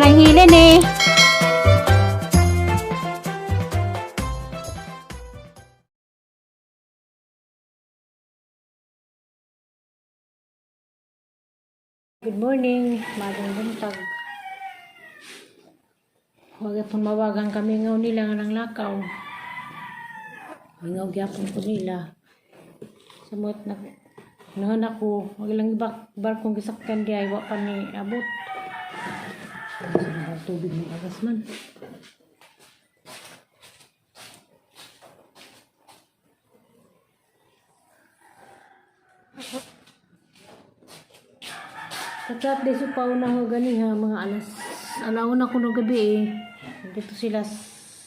Sobrang hilin eh. Good morning, madang buntag. Huwag pong mawagang kami ngaw nila nga nang lakaw. Mingaw gyapon ko nila. Sumot na noon ako, wag lang ibak barkong gisakyan di ay wa pa ni abot. Sa tubig ng agas man. Katrap de sa pauna ho gani ha, mga alas alauna ko no gabi eh. Dito sila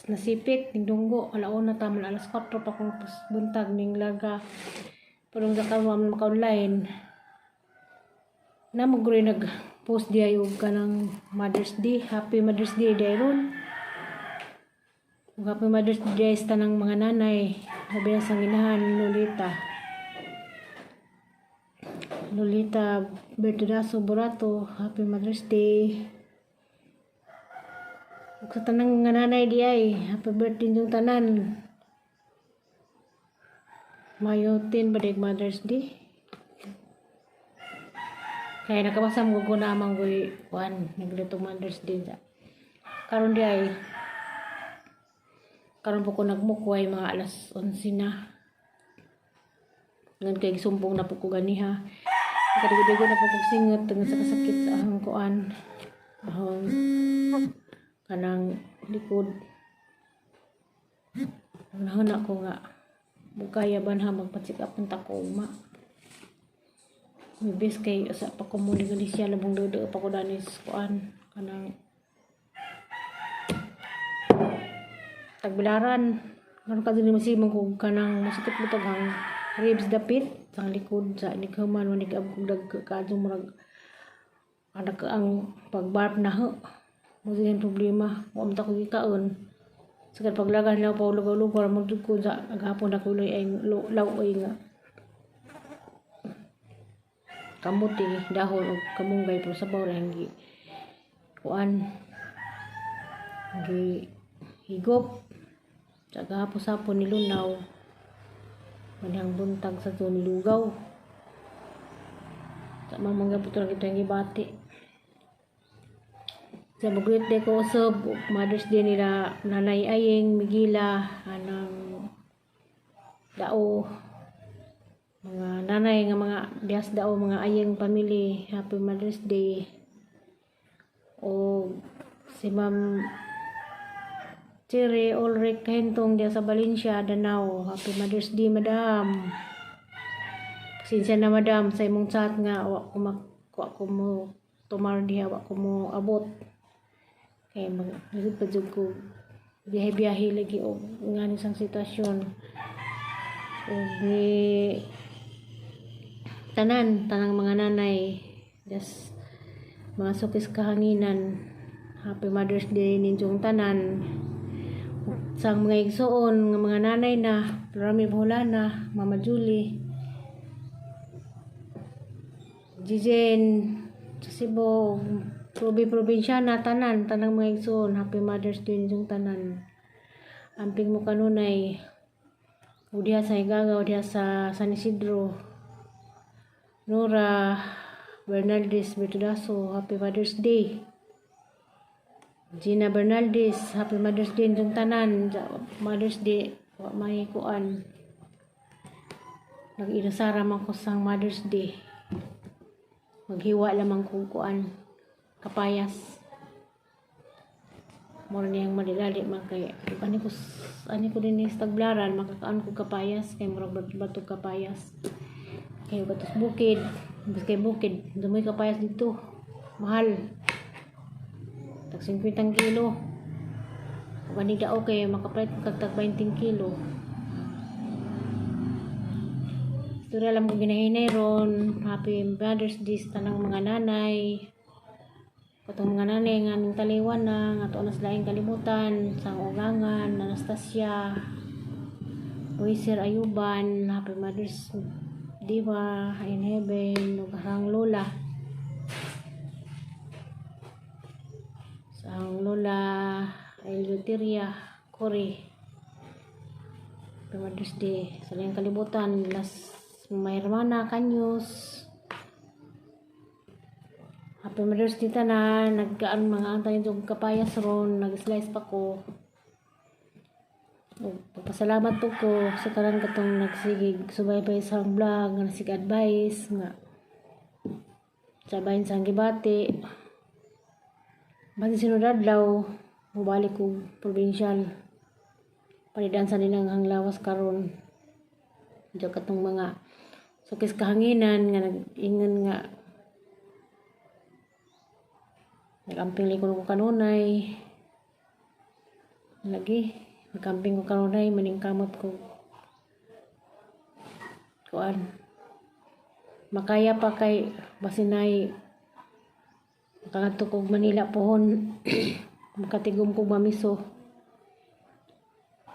nasipit ning dunggo alauna ta man alas 4 pa ko buntag ning laga. Pero sa karon maka online. Na mo nag post di ay og kanang Mother's Day, Happy Mother's Day day ron. Ug Happy Mother's Day sa tanang mga nanay. Labi na sa ginahan Lolita. Lolita Bertudaso Borato, Happy Mother's Day. Ug sa tanang mga nanay di ay, happy birthday yung tanan. Mayo 10 ba dig Mother's Day? Kaya nakabasa mo ko na amang goy kuan nagluto Mother's Day sa. Karon di ay karon po ko nagmukway mga alas 11 na. Ngan kay gisumbong na po ko ganiha. Kadigo-digo na po kog singot tungod sa kasakit sa ahong kuan. Ahong kanang likod. Unahon ako nga bukaya ban ha magpa-check up ng takoma. Mibis kay usa pa ko mo ni Galicia labong dudo pa ko danis kuan kanang tagbilaran. Karon ka din masimong kog kanang masakit mo ang ribs dapit sa likod sa nighuman man nigab kog dag kadtong murag anak ang pagbarp na ho. Mo din problema. Wa man ta ko gikaon. Sa kan paglagan lang pa lugaw-lugaw mo jud ko sa gahapon na kuloy ay law-oy nga kamuti dahon og kamunggay pero sabaw ra gi kuan gi higop sa gahapon sapon nilunaw manhang buntag sa to nilugaw sa mamang gapot lang ito yung gibati sa mag-greet day ko usab Mother's Day nila Nanay Ayeng Migila anang dao mga nanay nga mga diyas dao mga ayeng family, Happy Mother's Day. O si Ma'am Tere Ulrich Kahintong diya sa Valencia, Danao, Happy Mother's Day, Madam. Pasensya na, Madam, sa imong chat nga wa ko wa ko mo tumar diha, wa ko mo abot kay mag lisod pa jud ko biyahe-biyahe lagi og ngani sang sitwasyon. Ug ni tanan tanang mga nanay just mga sukis kahanginan, Happy Mother's Day ninyong tanan. Sa mga igsuon nga mga nanay na Rami Bulana, Mama Julie, Jijen sa Cebu, Probi Probinsyana, tanan tanang mga igsuon, Happy Mother's Day ninyong tanan. Amping mo kanunay o diha sa Higagaw, diha sa San Isidro. Nora Bernaldez Bertudaso, Happy Mother's Day. Gina Bernaldez, Happy Mother's Day ninyong tanan. Mother's Day, wa may kuan. Nag-inasara man ko sang Mother's Day. Maghiwa lamang kong kuan. Kapayas. Mura niyang madilali man kay ani ko ani ko din sa taglaran makakaan ko kapayas kay murag bato kapayas. Kay batos bukid, bas kay bukid, dumoy kapayas dito. Mahal. Tag 50 kilo. Ug ani dao kay makapalit kag tag 20 kilo. Istorya lang ko ginahinay ron. Happy Mother's Day sa tanang mga nanay. Katong mga nanay nga ning taliwan na, nga tuon na sila ing kalimutan, sang Ugangan, Anastasia, Boyser Ayuban, Happy Mother's Diva in Heaven, ug ang Lola. Ang Lola Eleuteria Cory. Happy Mother's Day sa iyang kalibutan. Las my hermana Kanyos. Happy Mother's Day tanan. Nagkaan mga antay yung kapayas ron. Nag-slice pa ko. Ug pagpasalamat po ko sa tanan katong nagsigig subaybay sa akong vlog, nga nasig advice, nga sa bahin sa gibati. Basin sunod adlaw, mubalik kog provincial. Palidan sa nilang ang lawas karon. Diyo katong mga sukis kahanginan nga nag-ingon nga nagamping likod ko kanunay. Lagi, nagamping ko kanunay, maningkamot ko. Kuan. Makaya pa kay basinay makangadto kog Manila pohon, makatigom kog mamiso.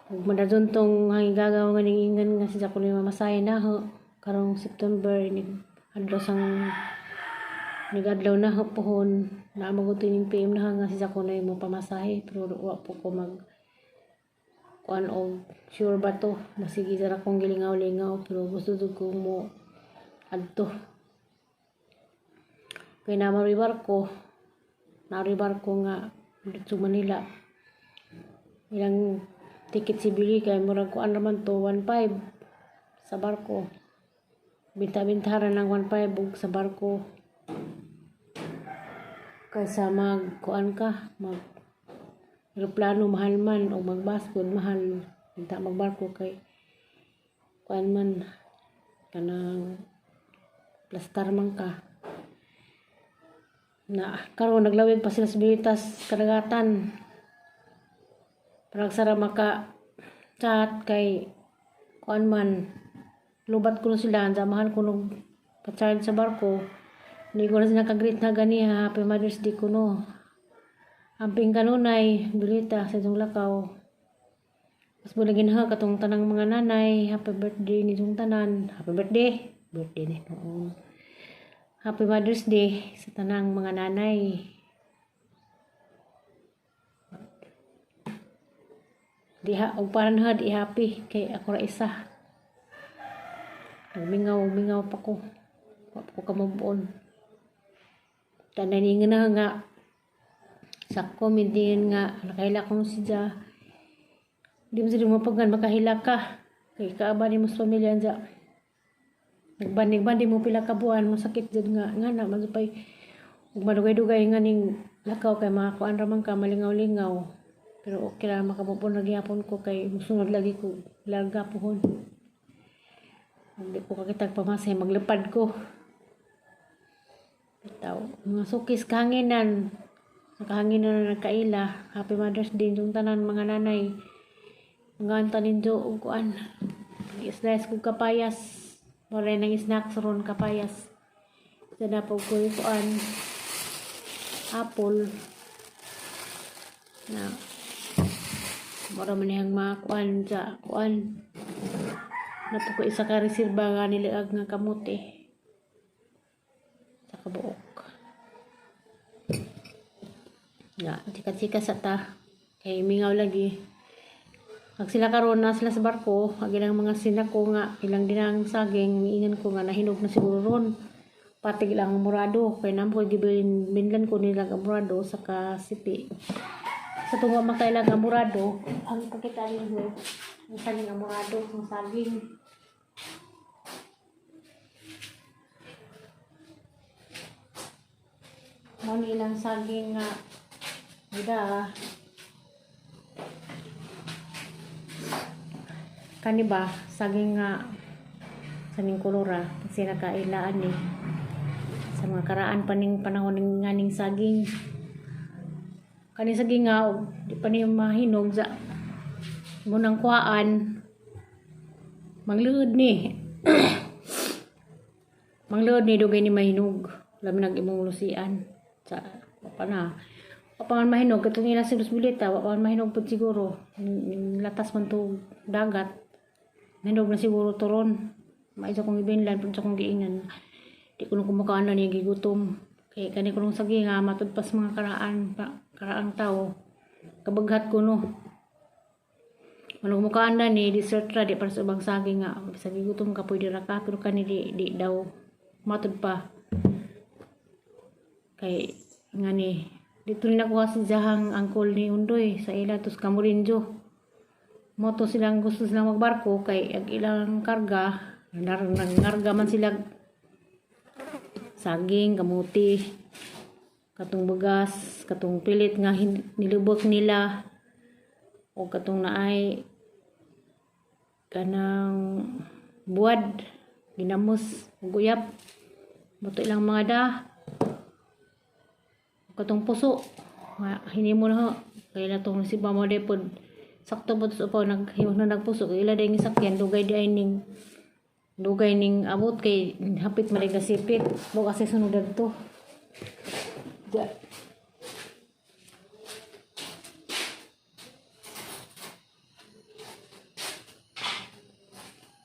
Ug madadon tong hangigagaw nga ningingan nga si Jacqueline mamasahe na ho karong September ni adlaw sang nigadlaw na ho pohon naa magud ning PM na nga si Jacqueline mo pamasahe, pero wa po ko mag kuan og sure ba to, masigi sa akong gilingaw-lingaw, pero gusto jud ko mo adto kay naa barko, naa barko nga didto Manila. Ilang ticket si Billy kay murag kuan raman to, 1.5 sa barko. Binta-binta ra ng 1.5 ug sa barko kaysa mag kuan ka, mag eroplano, mahal man, o mag bus pud mahal. Binta magbarko kay kuan man, kanang plastar man ka na. Karon naglawig pa sila sa Bilitas kadagatan parang sara maka chat kay kuan man, lubat ko sila sa mahal ko nung pa-charge sa barko. Hindi ko na sila naka-greet na ganiha. Happy Mother's Day ko no. Amping kanunay, Bilita sa itong lakaw. Mas bulagin ha katong tanang mga nanay. Happy birthday ni itong tanan. Happy birthday. Birthday ni noon. Happy Mother's Day sa tanang mga nanay. Diha, og paran ha, di happy. Kay ako ra isa. Nagmingaw, mingaw pa ko. Wa pa ko kamubuon. Tanan ni nga nga sa comment din nga nakahila ko siya. Di mo sila mapagan makahila ka. Kay kaaba ni mo sa pamilya dya. Nagbanig-bandi mo pila ka buwan, masakit jud nga nga na mazupay ug madugay-dugay nga ning lakaw kay makakuan ra man ka, malingaw-lingaw. Pero okay ra, makamupon na gihapon ko kay musunod lagi ko larga pohon. Hindi ko kakitag pamasay, maglipad ko. Bitaw, mga sukis kahanginan. Nakahanginan na nagkaila. Happy Mother's Day yung tanan mga nanay. Mga anta ninyo og kuan. Slice kog kapayas. Wala nang snacks ron, kapayas. Sa na po ko kuan, apple. Na mura man niyang mga kuan sa kuan. Napo ko isa ka reserba nga niliag nga kamote. Sa kabuok. Nga, chika-chika sa ta. Kay mingaw lagi. Pag sila karon na sila sa barko, ang ilang mga sinako nga ilang dinang saging, ingan ko nga nahinog na siguro ron. Patig lang ang murado kay namo gibilin binlan ko nila ang murado sa kasipi. Sa tunga makailang ang murado, ang pakita ninyo ang saling ang murado, ang saging. Mao ni ilang saging nga gida. Kani ba saging nga saning kolora kasi nakailaan ni sa mga karaan pa ning panahon ning nganing saging. Kani saging nga og di pa ni mahinog sa munang kuhaan, mangluod ni mangluod ni, dugay ni mahinog, labi nag imong lusian sa wa pa na, wa pa man mahinog katong ila sa Luz Milita, wa pa man mahinog pud siguro. Latas man to dagat, mahinog na siguro turon. Maisa kong ibinlan pud sa kong giingan, di ko na kumakaana ni gigutom. Kay kani kunong saging nga matud pas mga karaan pa, karaang tao. Kabaghat kuno. Manug mukaan na ni dessert ra di para sa ubang saging nga bisag gutom ka pwede ra ka, pero kani di daw matud pa. Kay ngani dito ni nakuha si Jahang angkol ni Undoy sa ila tos Camorinjo. Moto silang gusto silang magbarko kay ang ilang karga nangarga man sila saging, kamuti, katong bugas, katong pilit nga nilubok nila o katong naay kanang buwad ginamos ug uyab moto ilang mga da katong puso nga hinimo na ho kay latong si Mama Depod sakto ba sa upaw naghimo na nagpuso kay ila dayong sakyan dugay di ay ning dugay ning abot kay hapit man nasipit mo kasi sunod adto. Ja.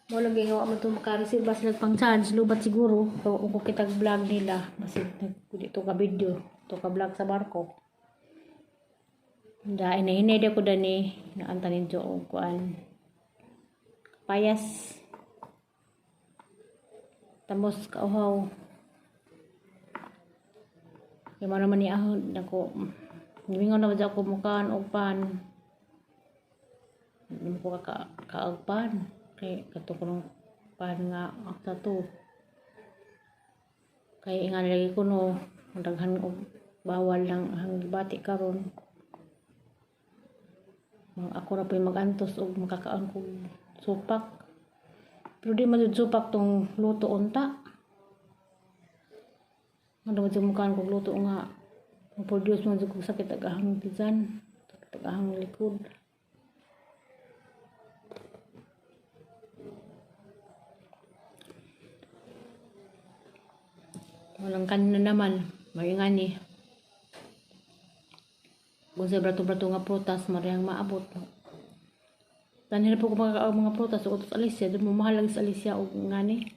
Mo lagi nga wa man to makareceive sila pang charge lubat siguro so kung kitag vlog nila basig nag dito ka video to ka vlog sa barko. Da inahinay da ko dani naanta ninyo og kuan payas tamos kauhaw. Kay mao naman ni ahon nako gimingon na ba ako mukaan og pan. Hindi mo ko kaag pan kay kato kunong pan nga sa to. Kay nga lagi ko no daghan og bawal lang ang gibati karon. Mga ako ra po'y mag-antos og makakaon kog supak. Pero di man jud supak tong luto unta. Ano man jud mukaan kog luto nga ma-produce man jud kog sakit agahang tiyan, sakit agahang likod. Walang kanin na naman, maingani. Kung sa brato-brato nga prutas, mariyang maabot. Tanhil po ko makakaog mga prutas, o sa Alicia, doon mo mahal sa Alicia o ngani.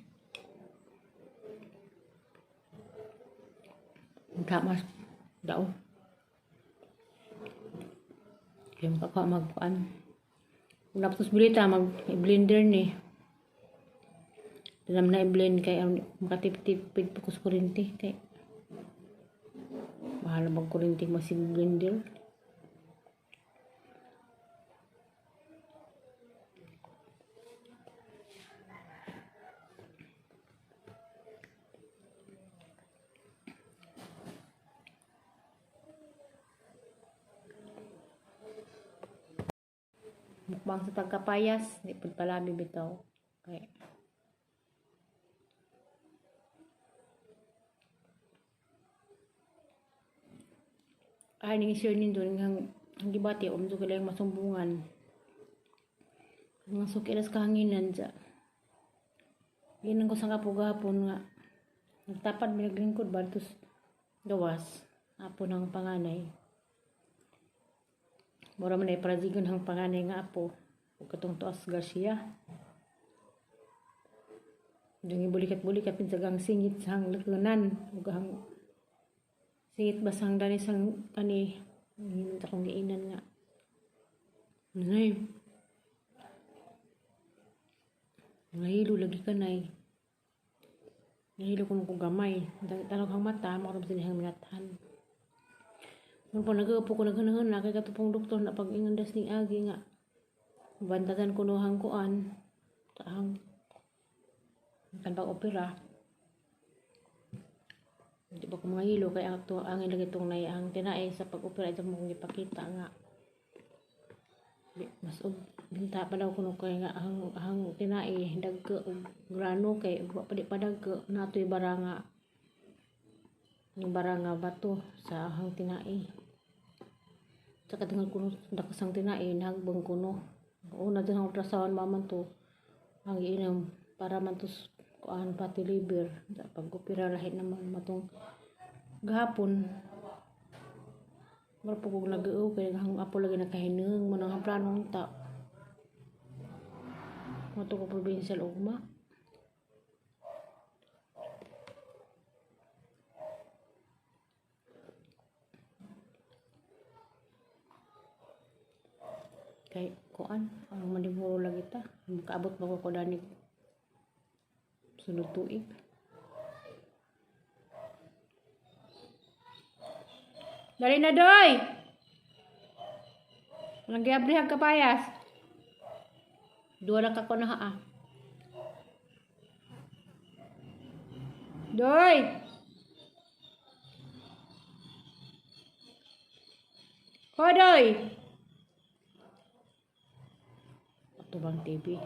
Mas daw. Kaya makakawa magkuan. Kung napos bilita, mag-blender ni. Doon naman na i-blend kay makatipid po ko sa kuryente. Kay mahal mag kuryente masig blender. Mukbang sa tagkapayas, di pud palami bitaw. Kay ay ning share nindo ning ang gibati om jud kailang masumbungan. Mga suki ras kahanginan dya. Ginan ko sa kapugapon nga nagtapad mi naglingkod ba tos gawas apo ng panganay. Mura man ay parazigon hang panganay nga apo ug katong Tuas Garcia. Dung bulikat-bulikat pinsa gang singit sa hang lekunan ug hang singit basang dani sang kani ngin akong giinan nga. Nay. Nahilo lagi ka nay. Nahilo ko nung gamay. Tanog hang mata, makaroon sila hang minathan. Nung po nag-upo ko naghanahon na kay katupong doktor na pag-ingan das ning agi nga. Bantatan ko no hang kuan. Hang kan pag opera. Di ba ko mga hilo kay ang to ang lagi tong nay ang tinae sa pag-opera ito mong gipakita nga. Mas og binta pa daw kuno kay nga ang tinae dagko og grano kay wa pa di pa dagko natoy bara nga yung bara nga bato sa ahang tinae. Sa katingal kuno dakasang tinae nagbang kuno. Una din ang ultrasound maman to ang giinom para man to kuan pati liver. Pag-opera lahi naman matong gahapon. Mura po kong nag-uo kay hang apo lagi nakahinung mo nang planong ta. Mato ko provincial ugma. Kay kuan, ang maniburo lagi ta. Makaabot ba ko danig sunod tuig. Dali na, Doy! Walang giabri ang kapayas. Duwa na ka ko na ha. Doy! Hodoy! Atubang TV.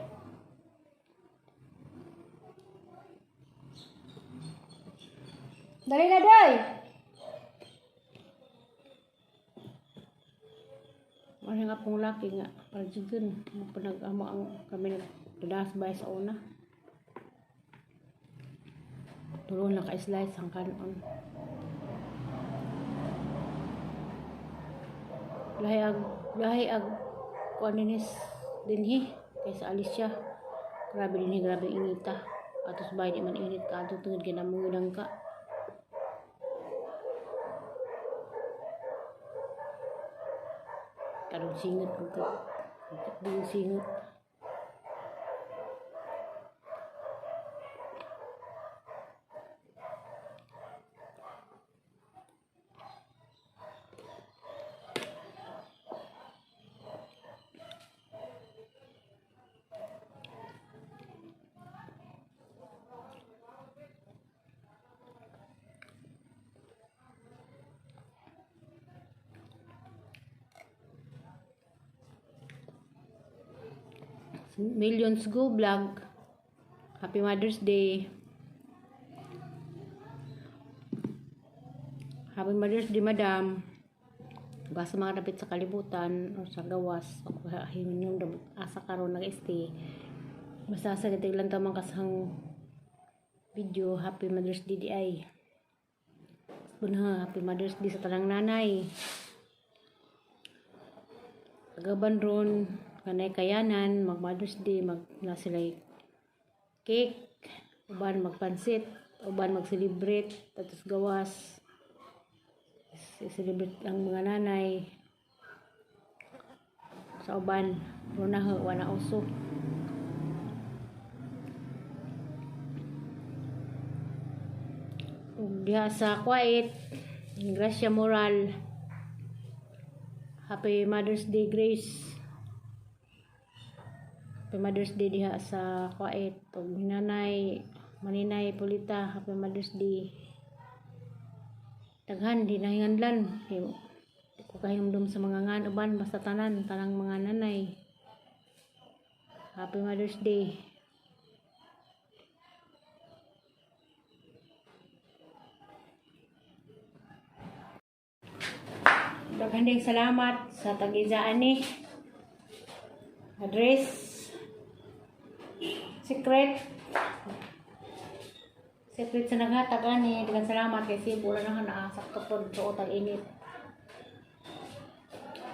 Dali na, Doy! Wala nga pong laki nga. Para dyan, panag-amo ang kami nagdadas bay sa una. Tulong na ka-slice ang kanon. Lahi ag kuan dinis dinhi kaysa Alicia. Grabe dinhi, grabe inita. Atos bay di man init ka ato tungod kay namungilang ka. Karon singot ko ka. Singot. Millions Go Vlog. Happy Mother's Day. Happy Mother's Day, Madam. Basta mga dapit sa kalibutan o sa gawas o yung asa karon nag-stay. Basta sa gitiglan ta man kasang video. Happy Mother's Day di ay. Bunha, Happy Mother's Day sa tanang nanay. Kagaban ron kanay kayanan mag Mother's Day, mag na sila cake, uban magpansit, uban mag-celebrate tapos gawas celebrate ang mga nanay sa uban. Ron na wala uso. Ug diha sa Kuwait, Gracia Moral, Happy Mother's Day, Grace. Happy Mother's Day diha sa Kuwait. Ug nanay Maninay Pulita, Happy Mother's Day. Daghan di nahinganlan. Di ko kahimdom sa mga ngan uban, basta tanan, tanang mga nanay. Happy Mother's Day. Daghan din salamat sa tag-izaan ni address. Secret. Secret sa naghatag ani. Daghan salamat kay Cebu na na sakto pod tuot ang init.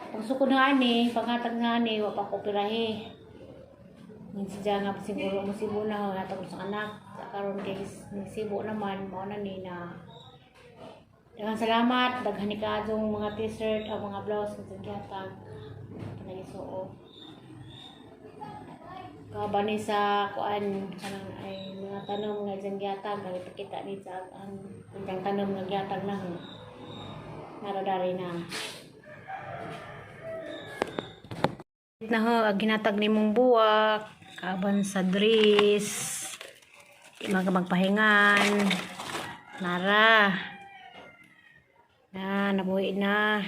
Pagsukod na ani, paghatag na ani, wa pa ko pirahe. Minsan siya nga siguro mo Cebu na hatag ko sa anak. Sa karon kay Cebu naman mao na ni na. Daghan salamat, daghan ni kaadong mga t-shirt o mga blouse nga gihatag. Panagisuo. Kabani sa kuan kanang ay mga tanom nga diyang gihatag, ipakita ni sa ang diyang tanom nga gihatag na ho. Naro dari na. Na ho, ang ginatag nimong buwak, kaban sa dress, di man ka magpahingan. Nara. Na, nabuhi na.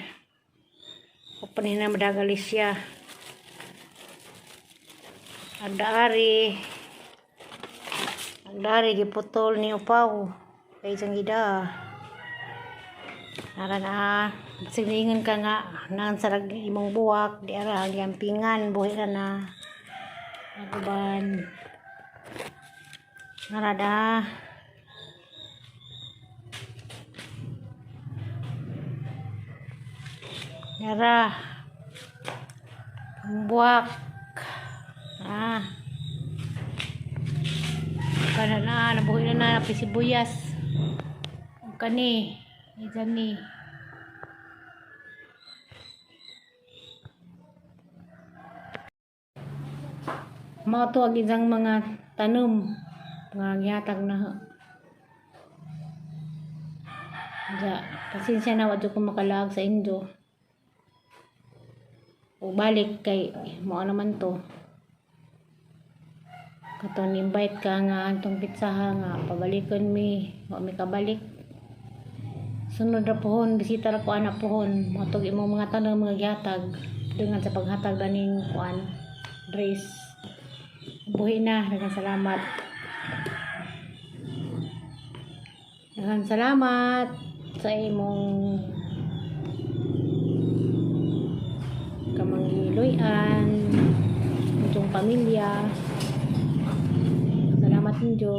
Upanin na madagalis siya. Agdaari. Agdaari, giputol ni upaw. Kay isang ida. Nara na. Basig niingon ka nga, naan sa imong buwak, di ara, ang giampingan, buhi ra na. Aguban. Nara da. Nara. Ang buwak. Ah. Kana na, nabuhi na na, sibuyas. Ang kani, ijan ni. Mao to ang isang mga tanom nga gihatag na. Ja, pasensya na, wa jud ko makalaag sa inyo. O balik kay mao naman to. Katong invite ka nga antong pitsaha nga pabalikon mi, wa mi kabalik. Sunod ra pohon, bisita ra ko ana pohon. Mao tog imong mga tanom mga gihatag dengan sa paghatag ganing kuan dress. Buhi na, daghang salamat. Daghang salamat sa imong kamanggiloy-an, itong pamilya. Salamat ninyo.